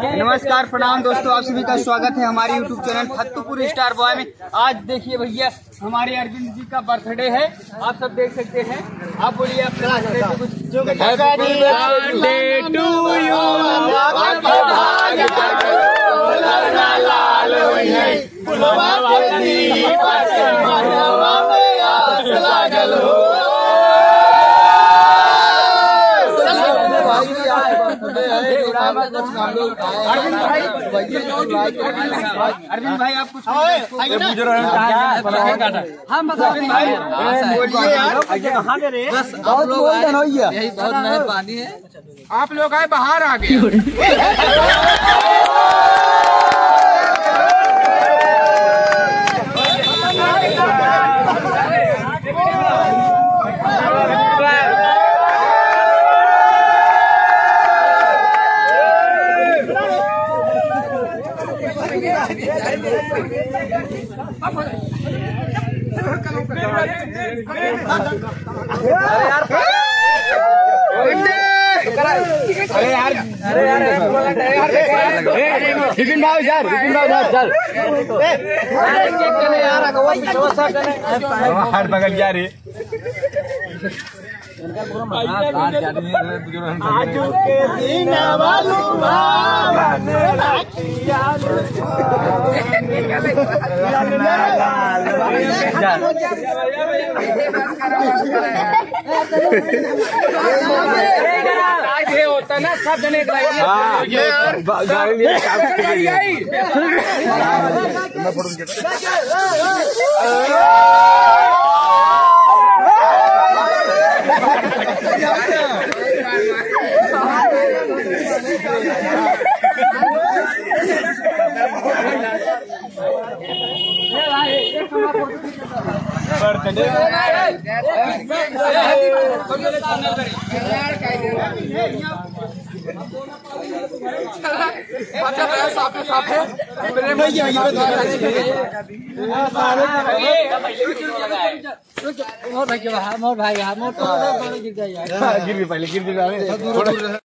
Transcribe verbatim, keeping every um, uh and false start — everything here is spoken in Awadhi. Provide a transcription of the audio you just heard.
नमस्कार, प्रणाम दोस्तों, आप सभी का स्वागत है हमारे YouTube चैनल फत्तूपुर स्टार बॉय में। आज देखिए भैया, हमारे अरविंद जी का बर्थडे है, आप सब देख सकते हैं। आप बोलिए, आप क्या कहते हैं कुछ? Happy birthday to you। अरविंद भाई, अरविंद भाई, आप कुछ हम बता रहे हैं। अरविंद भाई, बोलिए यार। बहुत बोल देना भैया। यही बहुत मेहरबानी है। आप लोग आए, बाहर आ गए। अरे यार, अरे यार, विपिन भाई यार, विपिन भाई यार, चल। हाथ पकड़ जा रे। आजू के दिन वालू भावन राखिया। आज ये होता ना, सब जने एक लाइन में। हाँ, गा-, गाड़ी में काम कर रही है। मोर भाई, मोर भाई, मोर तो गिर जाए यार। हाँ, गिर गए पहले, गिर गए।